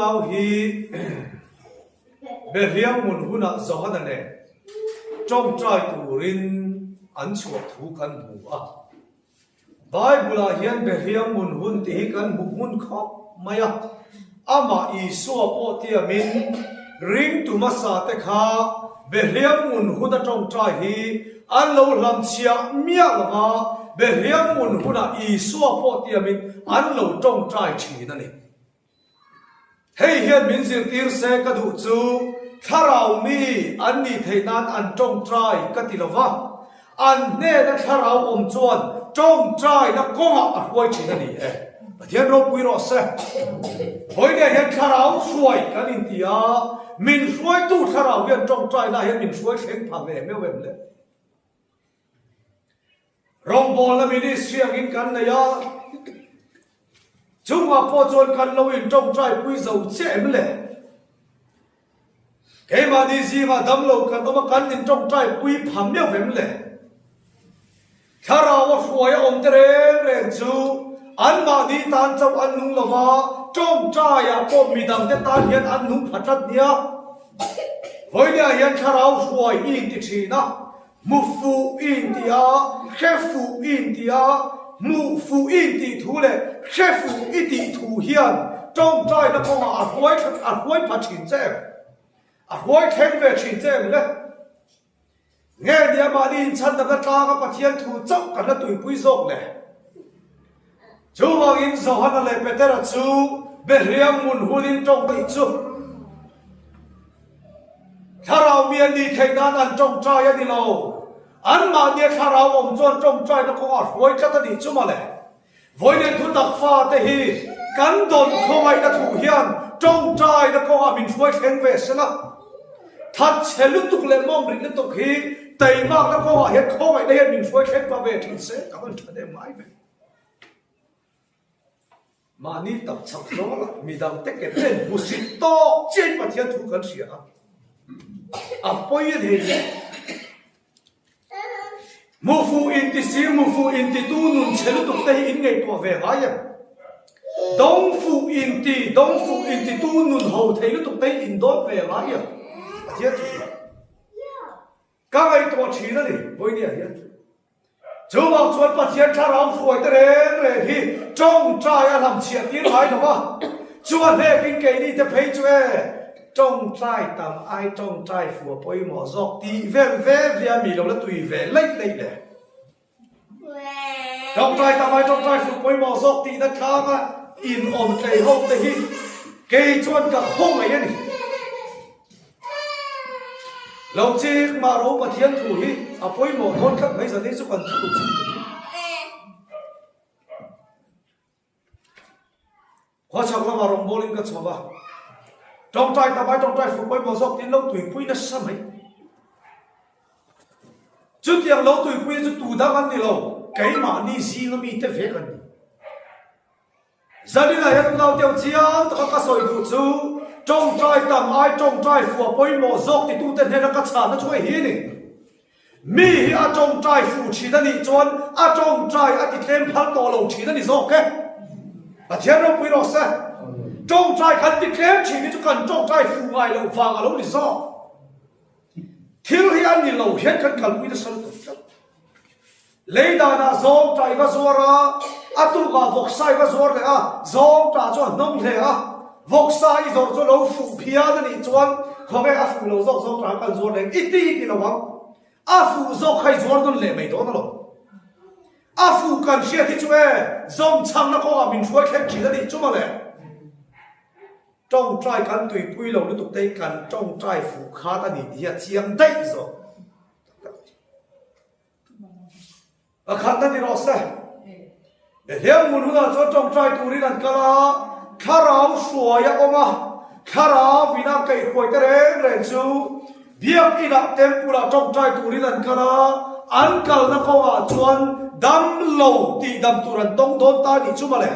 unau hi Behliang hmun hunah Johana nen tawngtai turin an chhuah thu kan hmu a. Bible-ah hian Behliang hmun hun tih hi kan hmu hmun khawp mai a. Amah Isua pawh tiamin ringtu hmasa te kha Behliang hmun huna tawngtai hi an lo hlamchhiah miah lo va, Behliang hmun hunah Isua pawh tiamin an lo tawngtai thin a ni. Hei hian min zirtir se ka duh chu thlarau mi an nih theih nan an tawngtai ka ti lo va, an hnena thlarau awm chuan tawngtaina kawngah a hruai thin a ni e. Pathian ropui rawh se. Vawinia hian thlarau hruai kan inti a, min hruaitu thlarau hian tawngtaina hian min hruai thleng pha ve meuh em le? Rawngbawlna ministry angin kan nei a, chungah pawh chuan kan lo in tawngtai pui zo chiah em le? Keimahni zingah damlo kan awm a, kan in tawngtai pui pha meuh em le? Thlarau a hruai a awm te reng reng chu anmahni tan chauh an nung lo va, tawngtaiah pawh midangte tan hian an nung pha tlat nia. Vawinia hian thlarau hruai i inti thin a, Hmu fuh i inti a, hre fuh i inti a, hmuh fuh i intih thu leh hre fuh i tih thu hian tawngtaina kawngah a hruai a hruai pha thin che em? A hruai thleng ve thin che em le? Nge nia mahni inchhandamna tlanga Pathian thu chauh kan la tuipui zawk le? Chuvangin Johana leh Petera chu Behliang hmun hunin tawngtaih chu Thlarau mi an nih theih nan an tawngtai a ni lo. Anmahnia thlarau awm chuan tawngtaina kawngah hruai tlat a nih chu mawle. Vawiin thu tak fate hi kan dawn khawngaihna thu hian tawngtaina kawngah min hruai thleng ve sela. Thatchhe lutuk leh mawmrit lutuk hi teimakna kawngah hian khawngaihna hian min hruai thleng pa ve thin se ka van tha deuh ngai ve. Mahni tak chak zawng a midang te ke pen hmusit tawk chiahin Pathian thu kan hria a, a pawi a ni hei. Hmufuh inti si, hmufuh intitu nun chhe lutuk te hi in ngaihtuah ve ngai em? Dawngfuh inti, dawngfuh intitu nun ho thei lutuk te hi in dawn ve ngai em? Pathian thu hi ka ngaihtuah thin a ni, vawinia hian. Chuvang chuan Pathian thlarau hruai te reng reng hi tawngtai a hlamchhiah tir ngai lo va, chu a hnekin keini te phei chu e, tawngtai tam ai tawngtai fua pawimawh zawk tih vel ve ve a mi lo la tui ve laih laih le. Tawngtai tam ai tawngtai fua pawimawh zawk tihna tlanga inawm tlei ho te hi kei chuan ka khawngaih a ni. Lo chik mah ro Pathian thu hi a pawimawh dawn tlat mai zan hi chu kan thu chik ta hi. Khawchhak lamah rawngbawlin ka chho va, tawngtai tam ai tawngtai fuh pawimawh zawk tiin lo tuipui nasa mai. Chutiang lo tuipui chu tu dang an ni lo, keimahni zinga mite vek an ni. Zaninah hian unau deuh chiang taka ka sawi duh chu tawngtai tam ai tawngtai fua pawimawh zawk titute hnena ka chhahna chu hei hi a ni. Mi hi a tawngtai fuh thin a nih chuan a tawngtai a ti tlem phal tawh lo thin a ni zawk e. Pathian ropui rawh se. Tawngtai kan ti tlem thin hi chu kan tawngtai fuh ngai loh vang a lo ni zawk. Thil hi a ni lo hian kan kalpui nasa lutuk tlat. Lei danah zawng ṭah i va zuar a, a tukah vawksa i va zuar leh a, zawng ṭah chu a hnawng hle a, vawksa i zawrh chu lo fuh phian a nih chuan khawnge a fuh lo zawk zawng ṭah kan zuar leh i ti ti lo ang. A fuh zawk kha i zuar nawn leh mai dawn alawm. A fuh kan hriat hi chu e, zawng chhangna kawngah min hruai thleng ṭhin a nih chu mawle. Ṭawngṭai kan tuipui lo lutuk te hi kan ṭawngṭai fuh khat a ni tih hi a chiang daih zawk. Pakhat na ni rawh se. Behliang hmun hunah chuan tawngtai turin an kal a, thlarau hruai a awm a, thlarau ina kaihhruai te reng reng chu Biakinah Temple ah tawngtai turin an kal a, an kalna kawngah chuan damlo tihdam tur an tawng dawn ta nih chu mawle.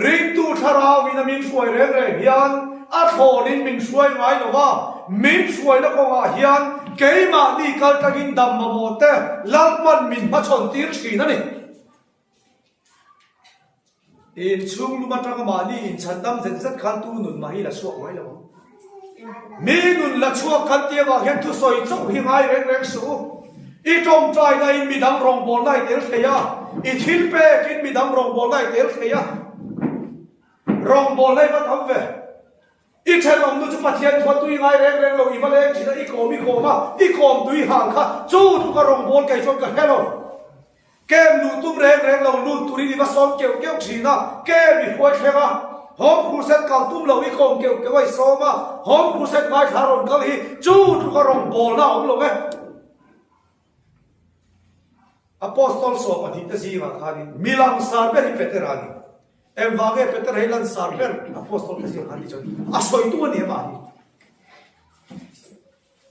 Ringtu thlarauin a min hruai reng reng hian a thlawnin min hruai ngai lo va, min hruaina kawngah hian keimahni kal tangin dam mamawh te Lalpan min hmachhawn tir thin a ni. Inchhung lum atanga mahni inchhandam zet zet khan tu nun mah hi la chhuak ngai lo ang. Mi nun la chhuak kan tih avang hian thusawi chauh hi ngai reng reng suh u. I tawngtaina in midang rawngbawlna i tel thei a, i thil pek in midang rawngbawlna i tel thei a. Rawngbawlna i va tam ve. I thenawm nu chu Pathian thua tui ngai reng reng lo, i va leng thin a, i kawm i kawm a, i kawm tui hang kha chu chu ka rawngbâwl kei chuan ka hre lo. Kem luh tum reng reng lo, lut turin i va sawm keuh keuh thin a, kem i hruai thleng a, Home Crusade kal tum lo i kawm keuh keuh a i sawm a, Home Crusade ngaithla rawn kal hi chu chu ka rawngbâwlna a awm lo e. Apostol sawm pahnihte zingah khanin mi langsar ber hi Petera a ni. Engvang nge Petera hi lansar ber Apostol te zingah khan tih chuan a sawitu a ni amah hi.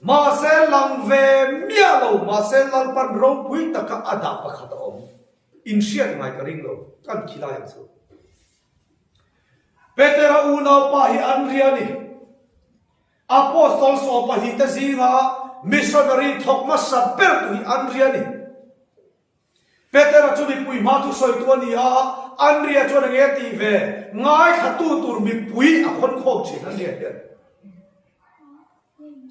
Mahse lang ve miah lo, mahse Lalpan ropui taka a dah pakhat a awm. Inhriat ngai ka ring lo, kan khi lai ang chu. Petera unaupa hi an ria a ni. Apostol sawmpahnihte zinga missionary thawk hmasa ber tu hi Andria a ni. Petera chu mipui hma thusawitu a ni a, Andria chuan eng nge tih ve? Ngaithlatu tur mipui a khawn khawm thin Andria hian.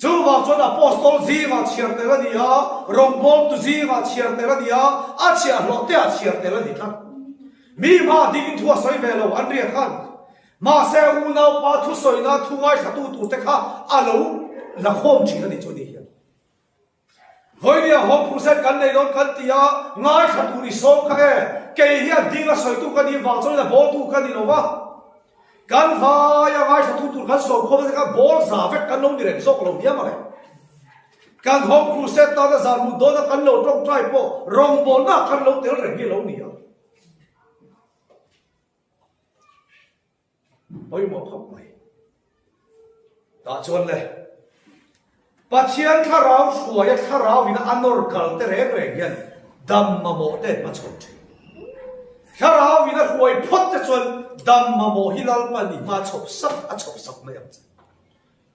Chuvang chuan Apostol zingah chhiar tel a ni a, rawngbawltu zingah chhiar tel a ni a, a chhiahhlawh te ah chhiar tel a ni tlat. Mi hma dingin thu a sawi ve lo Andria khan. Mahse, unaupa thusawina thu ngaithlatu turte kha a lo la khawm thin a ni chu ni hian. Vawinia Home Crusade kan nei dawn kan ti a, ngaithla tur i sawm kha e, kei hian ding a sawitu ka nih vang chuan a bawltu ka ni lo va, kan vaia ngaithlatu tur kan sawm khawm a kha bawl za vek kan lo ni reng zawk lo nia mawle. Kan Home Crusade tana zan mut dawna kan lo tawngtai pawh rawngbawlna kan lo tel reng hi a lo ni a. Pawimawh khawp mai. Tah chuan le, Pathian thlarau hruaia thlarau ina a nawr kal te reng reng hian dam mamawh te an hmachhawn thin. Thlarau ina hruai phawt te chuan dam mamawh hi Lalpan i hma chhawp sak a chhawp sak mai ang che.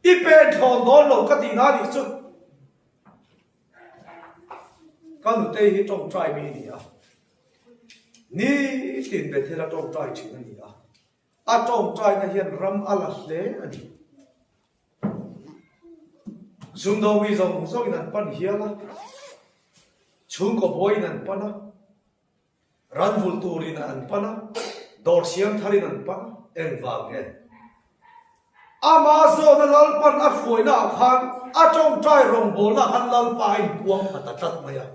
I pen thlawn dawn lo ka tihna nih chu. Ka nutei hi tawngtai mi a ni a. Nitin Bethel a tawngtai thin a ni a, a tawngtaina hian ram a la hle a ni. Sumdawmi zawng zawngin an pan hial a, chhungkaw buaiin an pan a, ranvul turin an pan a, dawr siam tharin an pan a, engvang nge? Amah zawna Lalpan a hruainaah khan a tawngtai rawngbawlnaah khan Lalpa a inpuang pha ta tlat mai a.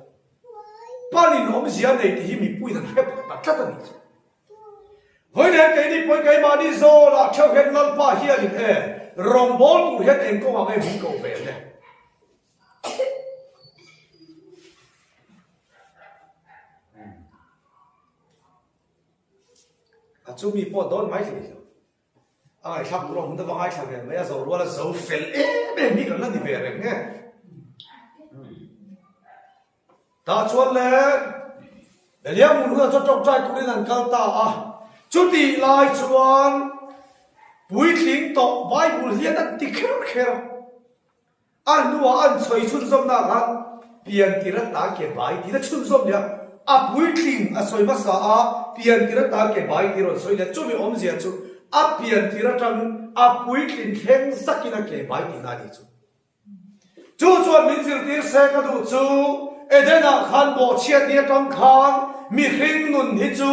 Panin awmzia nei tih hi mipuiin an hre pha ta tlat a nih chu. Vawiin keini pawhin keimahni zawnah theuh hian Lalpa hianin e rawngbâwl tur hian eng kawngah nge min koh ve le? A chumi pawh dawn mai hlei lo. A ngaihthlak tur a awm deuh a ngaithla ve mai a, zo rual a zo fel em em hi kan la ni ve reng nge. Tah chuan le Elia hmun hunah chuan tawngtai turin an kal ta a, chutih lai chuan puitling tawh Bible hian an ti kher kher a. A hnuah an sawi chhunzawmna khan piantir a ta ke bai tiin a chhunzawm leh a, a puitling a sawi hmasa a, piantir a ta ke bai tih rawn sawi leh a, chumi awmzia chu a piantir atang a puitlin thleng zakin a ke bai tihna a nih chu. Chu chuan min zirtir se ka duh chu Eden-ah khan bawhchhiatni atang khan mihring nun hi chu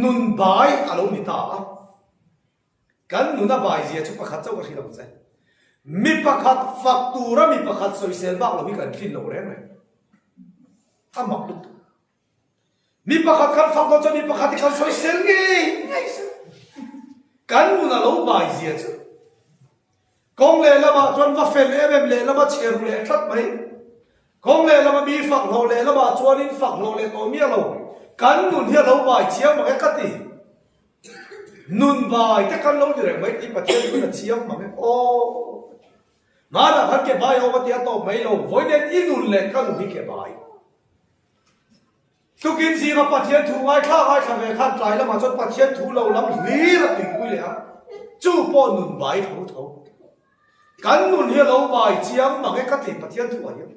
nun bai a lo ni ta a. Kan nuna bai zia chu pakhat chauh ka hrilh ang che. Mi pakhat fak tura mi pakhat sawisel bak lo hi kan tlin lo reng reng. A mak lutuk. Mi pakhat kan fak dawn chuan mi pakhat hi kan sawisel ngei ngei se. Kan nuna lo bai zia chu. Kawng lehlamah chuan va fel em em lehlama chhe ru leh tlat mai. Kawng lehlama mi fak hlawh lehlamah chuanin fak hlawh leh tawh miah lo. Kan nun hi a lo bai chiang mang e ka ti. Nun bai te kan lo ni reng mai tih Pathian chuan a chiang mang e. Aw ka ti. Hmanah khan ke bai a awm a ti a tawp mai lo. Vawiin i nun leh ka nun hi ke bai. Tukin zinga Pathian thu ngaithla ngaithla ve khan tlai lamah chuan Pathian thu lo lam hlir a tuipui leh a, chu pawh nun bai tho tho. Kan nun hi a lo bai chiang mang e ka ti Pathian thu ah hian.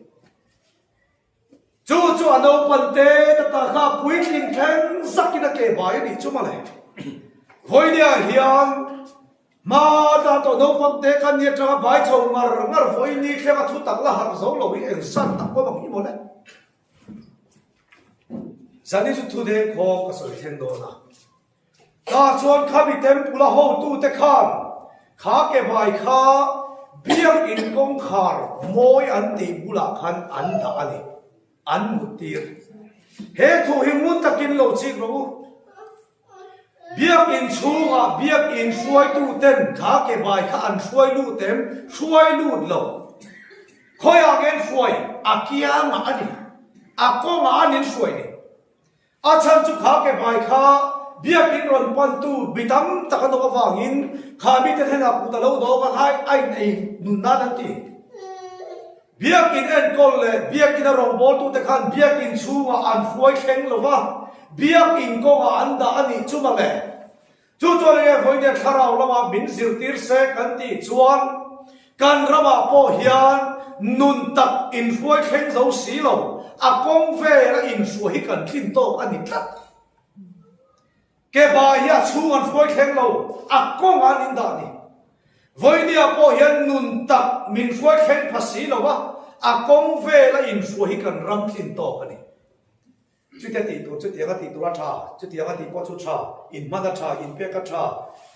Chu chu a naupan te ta ta kha puitling thleng zakin a ke bai a nih chu mawle. Vawinia hian hma ta tawh naupang te kan ni atanga bai chho ngar ngar vawiin ni thleng a thu tak la harh zo lo hi eng san tak pawh ang hi mawle. Zani chu thu deng khawng ka sawi thleng dawn a. Tah chuan khami temple a hotute khan kha ke bai kha biakinn kawngkhar mawi an tih bulah khan an dah a ni, an muttir. He thu hi ngun takin lo chik rawh u. Biakinn chhungah biakinn hruaituten kha ke bai kha an hruai lut em? Hruai lut lo. Khawiah nge an hruai? A kiangah a ni. A kawngah an inhruai ni. A chhan chu kha ke hmai kha biakinn rawn pantu mi tam tak an awm avangin kha mite hnenah kut a lo dawng a, khai a in ei nun nan an ti. Biakinn enkawl leh biakinn a rawngbawltute khan biakinn chhungah an hruai thleng lo va, biakinn kawngah an dah a nih chu mawle. Chu chuan enge vawinia thlarau lamah min zirtir se kan tih chuan kan ramah pawh hian nun tak inhruai thleng zo si lo, a kawng vel a inhruai hi kan tlin tawk a ni tlat. Keba hi a chhung an hruai thleng lo, a kawngah an indah a ni. Vawinia pawh hian nun tak min hruai thleng pha si lo a, a kawng vel a inhruai hi kan ram tlin tawk a ni. Chutia tih tur, chutianga tih tur a tha, chutianga tih pawh chu tha, inhman a tha, inpek a tha,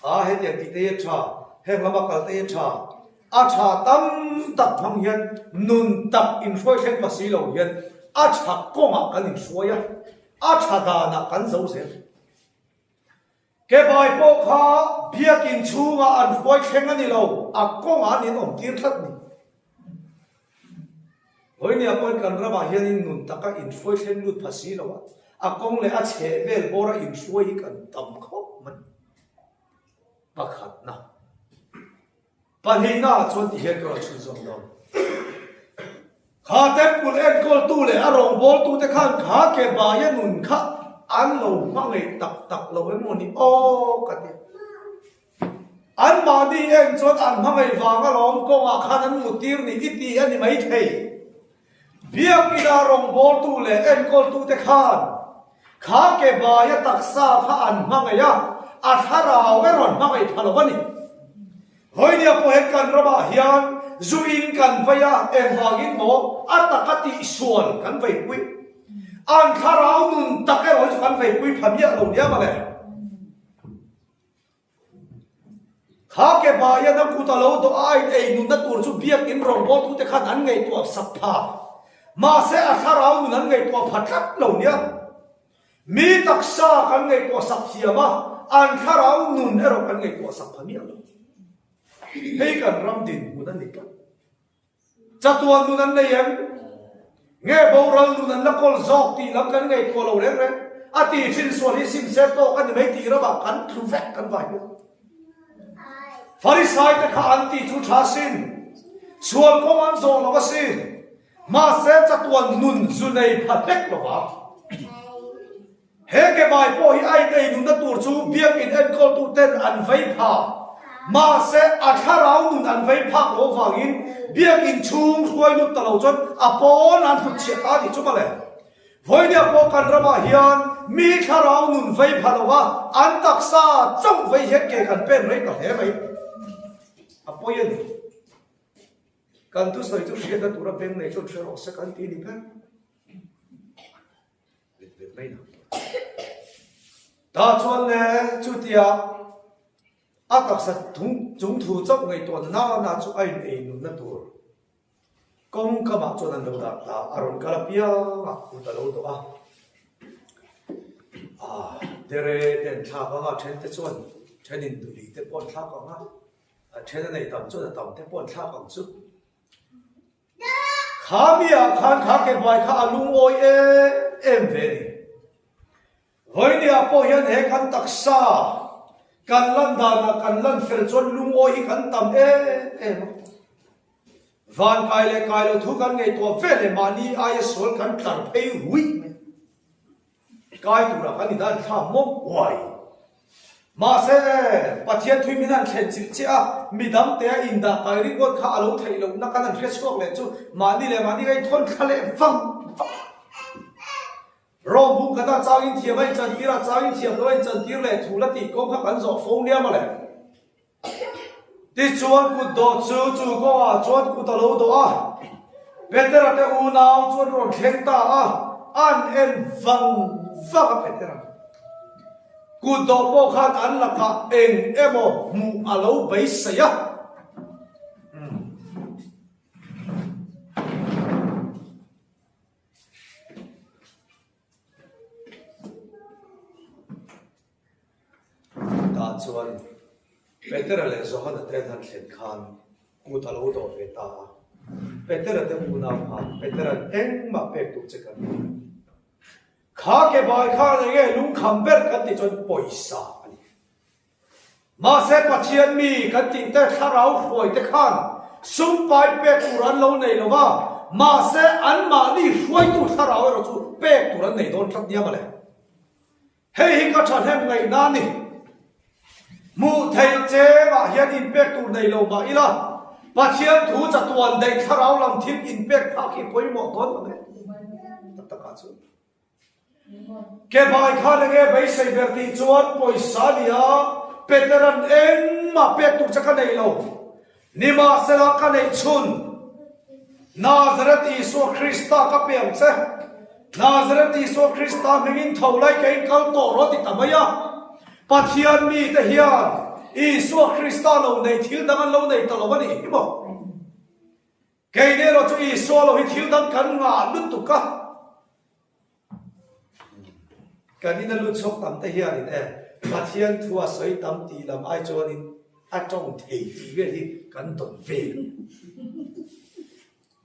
aa hetiang tih te hi a tha, heng lama kal te hi a tha. A tha tam tak hmang hian nun tak inhruai thleng hma si lo hian a tha kawngah kan inhruai a, a tha danah kan zo zel. Kebai pawh kha biakinn chhungah an hruai thleng a ni lo, a kawngah an inawm tir tlat ni. Vawinia pawhin kan ramah hianin nun taka inhruai thleng lut pha si lo a, a kawng leh a chheh vel bawra inhruai hi kan tam khawp mai. Pakhatna. Pahnihna ah chuan ti hian ka rawn chhunzawm dawn. Kha temple enkawltu leh a rawngbawltute khan kha ke baia nun kha an lo hmangaih tak tak lo em maw ni aw ka ti. Anmahni en chuan an hmangaih vang alawm kawngah khan an muttir ni i ti a ni maithei. Biakina rawngbawltu leh enkawltute khan kha ke baia taksa kha an hmangaih a, a thlarau erawh an hmangaih pha lo a ni. Vawinia pawh hian kan ramah hian zu in kan vei a, engvangin maw a taka tihsual kan veipui. An thlarau nun tak erawh hi chu kan veipui pha miah lo nia mawle. Kha ke baian a kut a lo dawh a, a in ei nunna tur chu biakinn rawngbawltute khan an ngaihtuah sak pha. Mahse a thlarau nun an ngaihtuah pha tlat lo nia. Mi taksa kan ngaihtuah sak thiam a, an thlarau nun erawh kan ngaihtuah sak pha miah lo. Hei kan ram dinhmun a ni tlat. Chatuan nun an nei em? Nge boral nun an la kawl zawk tih lam kan ngaihtuah lo reng reng. A ti thin sual hi sim ser tawk a ni mai tih ramah kan tlu vek kan vai bawk. Farisai te kha an ti chu tha sin. Sual kawng an zawh lo asin. Mahse chatuan nun zu nei pha hlek lo vang. He kebai pawh hi a inei nunna tur chu biakinn enkawltu ten an vei pha. Mahse, a thlarau nun an vei phak loh avangin biakinn chhung hruai lut ta lo chuan a pawn an hrut chhiah ta a nih chu mawle. Vawinia pawh kan ramah hian mi thlarau nun vei pha lova an taksa chauh vei hian ke kan pen rei ta hle mai. A pawi a ni. Kan thusawi chu hriatna tura beng nei chuan hre rawh se kan ti a ni ber. Vet vet mai na. Tah chuan le chutia a taksa thung chung thu chauh ngaihtuah na na chu a in ei nunna tur kawng kamah chuan an lo dah ta a rawn kal apiang a kut a lo dawh a. Ah dere te an thlak ang a then te chuan then in duli te pawh an thlak ang a a then a nei tam chuan a tam te pawh an thlak ang chu. Kha mi ah khan kha ke hmai kha a lungawi em em ve a ni. Vawinia pawh hian he kan taksa kan lan danah kan lan fel chuan lungawi hi kan tam em em a. Van kai leh kai lo thu kan ngaihtuah ve leh mahni aia sual kan tlar phei ruih mai. Kai turah kan inah an thla mawp uai. Mahse, Pathian thui min han thlen chilh chiah a, midang te a indah kai ringawt kha a lo theih lohna kan han hre chhuak leh chu mahni leh mahni ka inthawn thla leh vang vang. Rom bung khat a changin thiam a inchantir a, changin thiam lo a inchantir leh thu la tih kawng kha kan zawh fo nia mawle. Tichuan kut dawh chu chu kawngah chuan kut a lo dawh a, Petera te unau chuan rawn thleng ta a, an en vang vang a Petera. Kut dawh pawh khan an lakah eng emaw hmuh a lo beisei a. Tah chuan Petera leh Johana te an han thlen khan kut a lo dawh ve ta a. Petera te unau kha Petera'n engmah pek duh che kan ni. Kha ke bai khan enge lungkham ber kan tih chuan pawisa a ni. Mahse Pathian mi kan tih te thlarau hruai te khan sum pai pek tur an lo nei lo va, mahse anmahni hruaitu thlarau erawh chu pek tur an nei dawn tlat nia mawle. Hei hi ka thahnem ngaihna a ni. Hmuh theih chengah hian inpek tur nei lo mah ila, Pathian thu chatuan daih thlarau lam thil inpek phak hi pawimawh dawn lo e. Tak takah chuan. Kebai khan enge beisei ber tih chuan pawisa nia Petera'n engmah pek tur che ka nei lo. Nimahsela ka neih chhun Nazareth Isua Krista ka pe ang che. Nazareth Isua Krista hmingin tho lai ka inkal tawh rawh ti ta mai a. Pathian mite hian Isua Krista lo nei thil dang an lo nei ta lo a nih hi maw? Kei nen erawh chu Isua lo hi thil dang kan ngah lutuk a. Kan ina lut chhuak tam te hianin e Pathian thu a sawi tam tih lam ai chuanin a tawng thei tih vel hi kan dawn vel.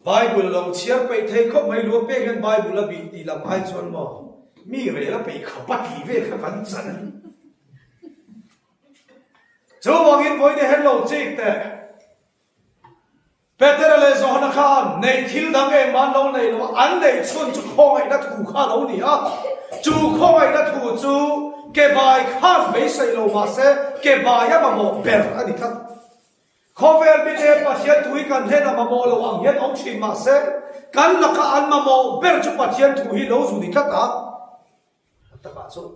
Bible lo chhiar peih thei khawp mai lua pek hian Bible a bih tih lam ai chuan maw mi rel a peih khawp a tih vel kha kan chan a ni. Chuvangin vawiin hian lo chik teh. Petera leh Johana khan neih thil dang engmah an lo nei lo a, an neih chhun chu khawngaihna thu kha a lo ni a. Chu khawngaihna thu chu ke bai khan beisei lo mah se, ke bai a mamawh ber a ni tlat. Khawvel mite Pathian thu hi kan hlen a mamawh lo ang hian awm thin mah se, kan laka an mamawh ber chu Pathian thu hi lo zu ni tlat a. A takah chuan.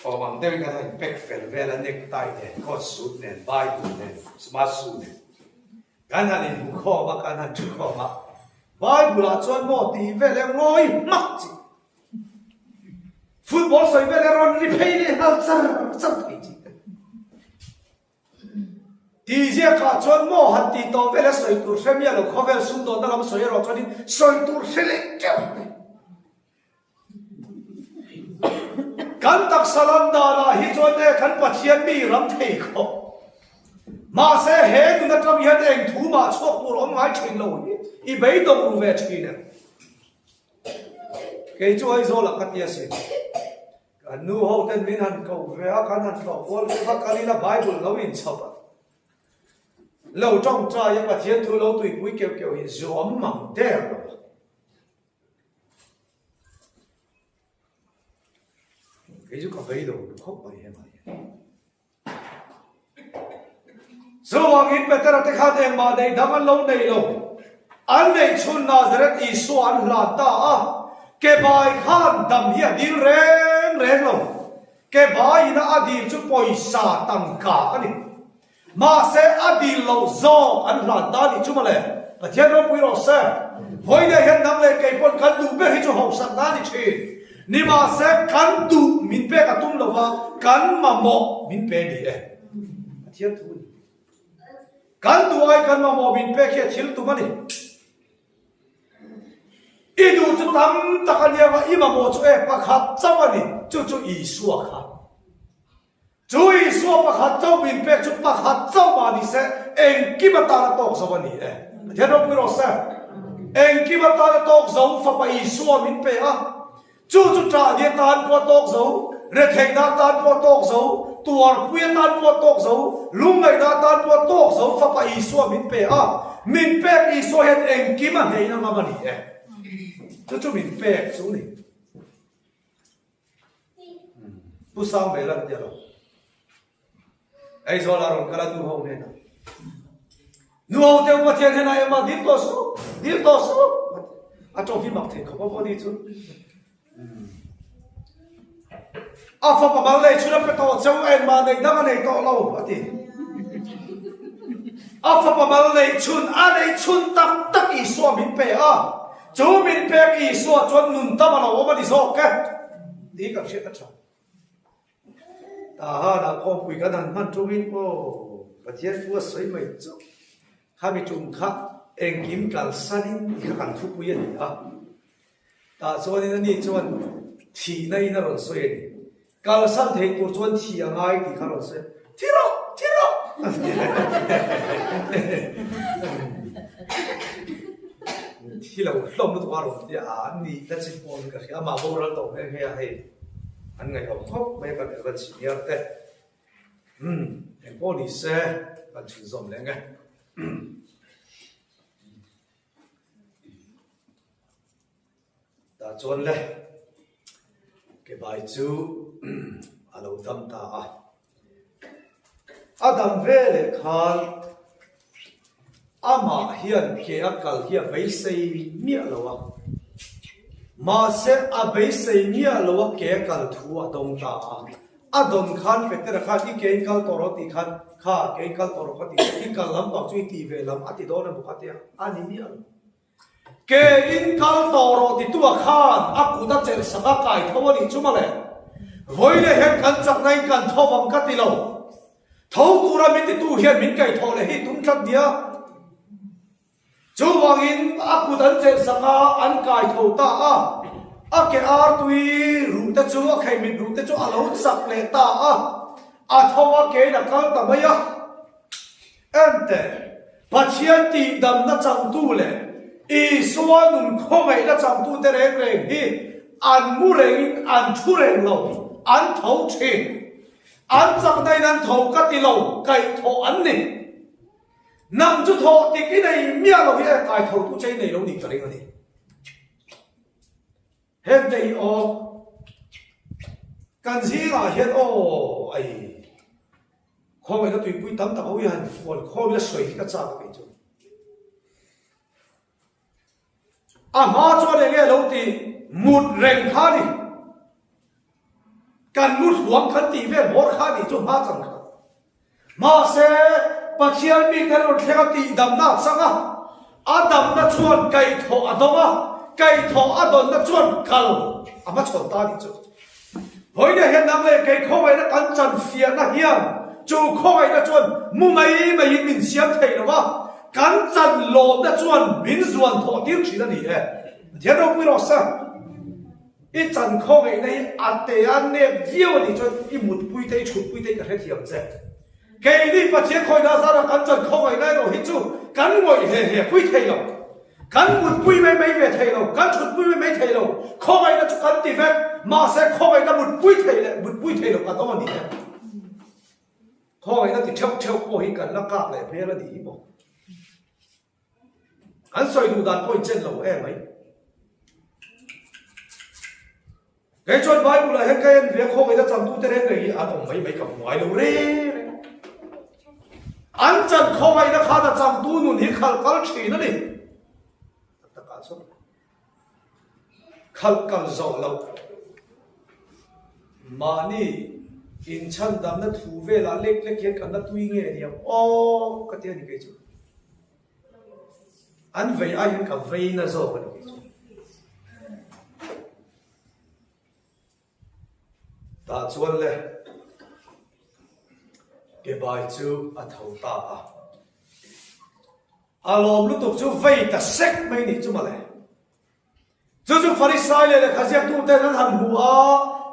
Awm ang deuhin kan han pack fel vel a, necktie nen, coat suit nen, bible nen, smart shoe nen. Kan han inhmu khawm a, kan han thu khawm a, Bible ah chuan maw tih vel e ngawi hmak chi. Football sawi vel e rawn ri phei leh nghal char char thei chi. Tih ziakah chuan maw han tih tawh vel a sawi tur hre miah lo, khawvel sumdawnna lam sawi erawh chuanin sawi tur hre leh teuh mai. Kan taksa lam danah hi chuan e kan Pathian mi ram thei khawp. Mahse he nun atang hian eng thu mah chhuak tur awm ngai thin lo hi i beidawng ru ve thin em? Kei chu Aizawlah ka ti asin. Kan nu ho ten min han koh ve a, kan han tlawh kual ve kha kal ila Bible lo inchhawp a, lo tawngtai a Pathian thu lo tuipui keuh keuh hi zuam mang der lo a. Kei chu ka vei lo khawp mai hemah hian. Chuvangin Petera te khan engmah neih dang an lo nei lo. An neih chhun Nazareth Isua an hlan ta a, ke bai khan dam hi a dil reng reng lo. Ke baiina a dil chu pawisa tangka a ni. Mahse a dil loh zawk an hlan ta a nih chu mawle. Pathian ropui rawh se. Vawiinah hian nang leh kei pawn kan duh ber hi chu hauhsakna a ni thin. Nimahse, kan duh min pek a tum lova, kan mamawh min pe ni e. Pathian thu a ni. Kan duh ai kan mamawh min pek hi a thil tum a ni. I duh chu tam tak a nia va, i mamawh chu e pakhat chauh a ni, chu chu Isua kha. Chu Isua pakhat chauh min pek chu pakhat chauh mah ni se, engkim atan a tawk zo a ni e. Pathian ropui rawh se. Engkim atan a tawk zo Fapa Isua min pe a. Chu chu ṭahni atan pawh a tawk zo, retheihna atan pawh a tawk zo, tuarpui atan pawh a tawk zo, lungngaihna atan pawh a tawk zo Fapa Isua min pe a. Min pek Isua hian engkim a hneihna ngam a ni e. Chu chu min pek chu ni. Pu Sang ve lan tia lo. Aizawl a rawn kal a nu ho hnenah. Nu ho te Pathian hian a em a, dil tawh suh, dil tawh suh. A tawng hi mak thei khawp a maw ni chu. A fapa mal nei chhun a pe tawh cheu engmah neih dang a nei tawh lo a ti. A fapa mal nei chhun a nei chhun tak tak Isua min pe a, chu min pek Isua chuan nun tam a lo awm a ni zawk e tih kan hriat a tha. Tahan ah khawmpui kan han hman tungin aw Pathian thu a sawi mai chu khami tum kha engkim kalsanin ti kha kan thupui a ni a. Tah chuanin ani chuan thihna in a rawn sawi a ni. Kalsan theih tur chuan thih a ngai tih kha a rawn sawi a, Thi rawh! Thi rawh! Thi lo hlawm lutuk a rawn ti a, an nih na chin pawh in ka hria, amah boral tawh nghe nghe a hei an ngaihawm khawp mai a kan Evan senior te. Umm engpawh ni se kan chhunzawm leh nge. Tah chuan le kebai chu a lo dam ta a. A dam ve leh khan amah hian ke a kal hi a beisei miah lo a. Mahse a beisei miah lo a ke a kal thu a dawng ta a. A dawn khan Petera khan i ke in kal tawh rawh tih khan kha ke in kal tawh rawh ka tih kha i kal lampang chu i tih ve lam a ti dawn emaw ka tia a ni miah lo. Ke in kal tawh rawh ti tua khan a kut a chelh sak a kai tho a nih chu mawle. Vawiin hian kan chakna in kan tho vang ka ti lo. Tho tura min titu hian min kaihthawh leh hi tum tlat nia. Chuvangin a kut an chelh sak a, an kai tho ta a. A ke ar tui ruh te chu, a kheimit ruh te chu a lo chak leh ta a. A tho a kein a kal ta mai a. Enteh, Pathian tihdamna changtu leh Isua nun khawngaihna changtu te reng reng hi an mu rengin an thu reng lo, an tho thin. An chakna in an tho ka ti lo, kaihthawh an ni. Nang chu thawh tik i nei miah lo hi e kai tho tu che i nei lo nih ka ring a ni. Heng te hi aw kan zingah hian aw ai khawngaihna tuipui tam tak ho hi han fuan khawm ila sawi hi ka chak a kei chu. A hma chuan eng nge lo ti mut reng kha ni. Kan mu hluam kan tih vel bawr kha ni chu hma chang kha. Mahse, Pathian mite rawn thleng a tihdamna a chang a, a damna chuan kaihthawh a dawng a, kaihthawh a dawnna chuan kal a hmachhawn ta nih chu. Vawiin hian nang leh kei khawngaihna kan chanfiahna hian chu khawngaihna chuan mu mai maiin min siam thei lo a, kan chan lawmna chuan min zuan thawh tir thin a ni e. Pathian ropui rawh se. I chan khawngaihna hi a te a nep viau a nih chuan i mutpui te i thutpui te hi ka hrethiam che. Keini Pathian khawihna zara kan chan khawngaihna erawh hi chu kan ngawih hle hle pui thei lo. Kan mutpui mai mai ve thei lo, kan thutpui mai mai thei lo. Khawngaihna chu kan ti vek, mahse khawngaihna mutpui thei leh mutpui thei lo kan awm a ni e. Khawngaihna ti theuh theuh pawh hi kan la kak leh hmel a nih hi maw. An sawi duh dan pawh in chen lo em mai. Kei chuan Bible ah hian ka en ve khawngaihna changtute reng reng hi an awm mai mai ka hmu ngai lo reng reng. An chan khawngaihna khan a changtu nun hi khalh kal thin a ni. Tak takah chuan khalh kal zawh loh mahni inchhandamna thu velah lek lek hian kan la tui nge niang aw ka ti a ni kei chu. An vei aiin ka vei na zawk a ni kei chu. Tah chuan le kebai chu a tho ta a. A lawm lutuk chu vei ta sek mai nih chu mawle. Chu chu Farisai leh lehkha ziaktuten an han hmu a,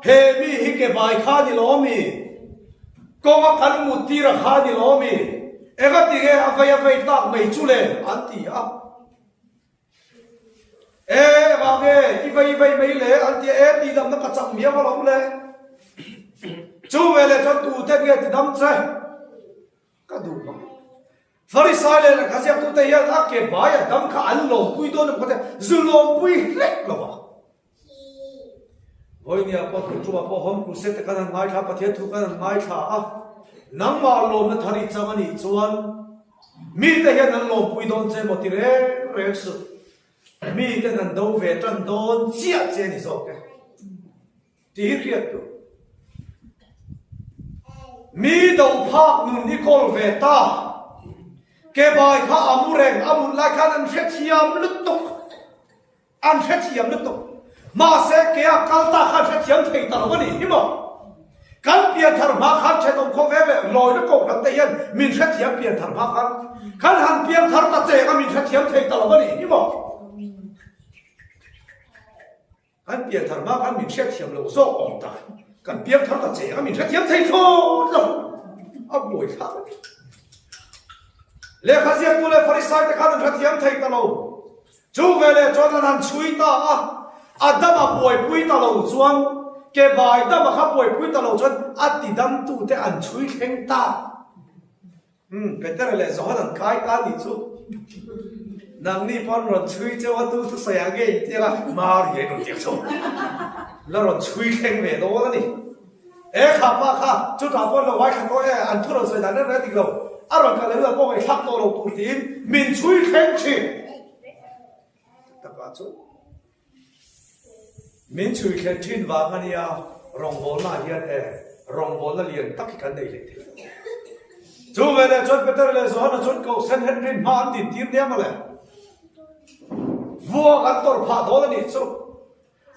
He mi hi ke bai kha ni lo mi? Kawnga kan mut tir a kha ni lo mi? Engati nge a vei a vei tak mai chu le? an ti a. E, engah nge i vei vei mai le? an ti a. E, tihdamna ka chak miau alawm le. Chu veleh chuan tuten nge tidam che? Ka duh mang. Farisai leh lehkha ziaktute hian a ke bai a dam kha an lawmpui dawn emaw ka tia, zu lawmpui hlek lo a. Vawinia pawh Tuṭuma pawh Home Crusade te kan han ngaithla a, Pathian thu kan han ngaithla a, nangmah lawmna thar i chang a nih chuan. Mite hian an lawmpui dawn che maw ti reng reng suh. Miten an do ve tan dawn chiah che a ni zawk e. Tih hi hriat tur. Mi do phak nun i kawl ve ta. Ke bai kha a mu reng, a mut lai khan an hrethiam lutuk. An hrethiam lutuk. Mahse ke a kal ta khan hrethiam thei ta lo a ni hi maw? Kan pianthar hma khan thenawm khaw ve leh lawina kohhran te hian min hrethiam pianthar hma khan kan han piangthar ta cheng a min hrethiam thei ta lo a ni hi maw? Kan pianthar hma khan min hriatthiam loh zawk awm tak. Kan piangthar ta cheng a min hrethiam thei thlawt lo. A buai thlak a ni. Lehkha ziaktu leh Farisai te khan an hrethiam thei ta lo. Chu veleh chuan an han chhui ta a, Adama buaipui ta lo chuan, ke bai dama kha buaipui ta lo chuan a tidamtute an chhui thleng ta. Umm, Petera leh Johan an kai ta nih chu. Nangni pawh an rawn chhui cheu a, tu thusawi ah nge in tir a, Mari a in rawn tir chho. La rawn chhui thleng ve dawn a ni. E kha pa kha, chutah pawh an lo ngaithla tawh e, an thu rawn sawi dan reng reng a dik lo. A rawn kal leh hunah pawh ngaihthlak tawh lo tur tiin min chhui thleng thin. Takah chu min chhui thlen thin vang a nia, rawngbawlna ah hian e rawngbawlna lian tak hi kan nei hlei thei lo. Chu veleh chuan Peter leh Johana chuan koh Sanhedrin hma an din tir nia mawle. Vuak an tawrh phah dawn a nih chu.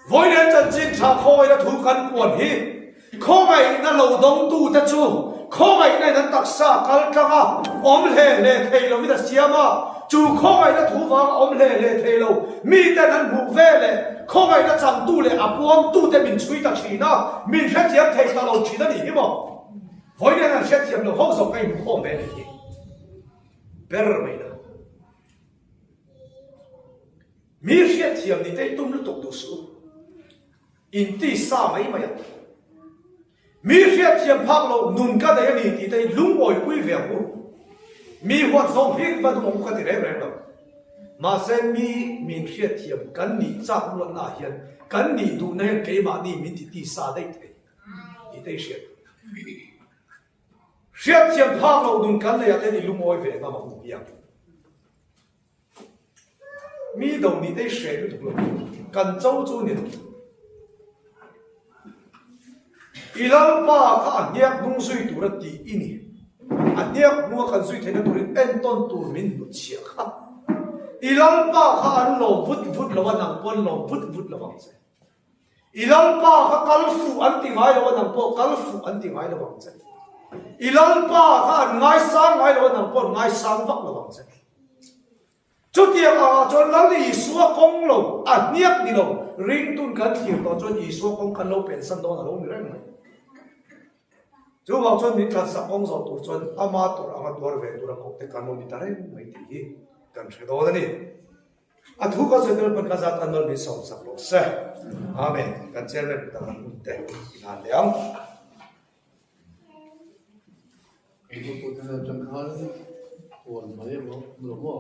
Vawilen chanchin tha khawngaihna thu kan puan hi khawngaihna lo dawngtute chu khawngaihna in an taksa kal tlang a, awm hle hle thei lovin a siam a. Chu khawngaihna thu vanga awm hle hle thei lo miten an hmuh ve leh khawngaihna changtu leh a puangtute min chhui ta thin a, min hrethiam thei ta lo thin a nih hi maw? Vawilen an hrethiam lo ho zawk ka inhmukhawm ve a nih hi ber mai na. Mi hriatthiam ni te tum lutuk duh suh u. In ti sa mai mai ang. Mi hriatthiam phak lo nun ka nei a ni tih te hi lungawipui ve ang u. Mi huat zawng hlir va duh ang u ka ti reng reng lo. Mahse mi min hriatthiam kan nih chak luatna ah hian kan nih duhna hian keimahni min ti ti sa daih thei tih te hi hriat tur. Hriatthiam phak lo nun kan nei ah te hi lungawi ve ngam ang u hiang. Mi do nih te hi hreh lutuk lo kan cho chu ni lo. I Lalpa kha a hniak hnung zui tur a tih i ni. A hniak hnunga kan zui theihna turin entawn tur min hnutchhiah kha. I Lalpa kha an lawm vut vut lo a, nang pawh an lawm vut vut lo ang che. I Lalpa kha kal fuh an ti ngai lo a, nang pawh kal fuh an ti ngai lo ang che. I Lalpa kha an ngaisang ngai lo a, nang pawh an ngaisang vak lo ang che. Chutiang angah chuan Lal Isua kawng lo, a hniak ni lo, ringtun kan thlir tawh chuan Isua kawng kan lo pensan dawn a lo ni reng mai. Chuvang chuan min thlansak kawng zawh tur chuan ama tur anga tuar ve tura kawngte kan lo ni ta reng mai tih hi kan hre dawn a ni. A thu ka sawi tel pawn ka zat an nawl min sawm sak rawh se. Amen. Kan chairman kutah kan hun te i hlan leh ang. Kan pute atang khan huan mai emaw lo maw?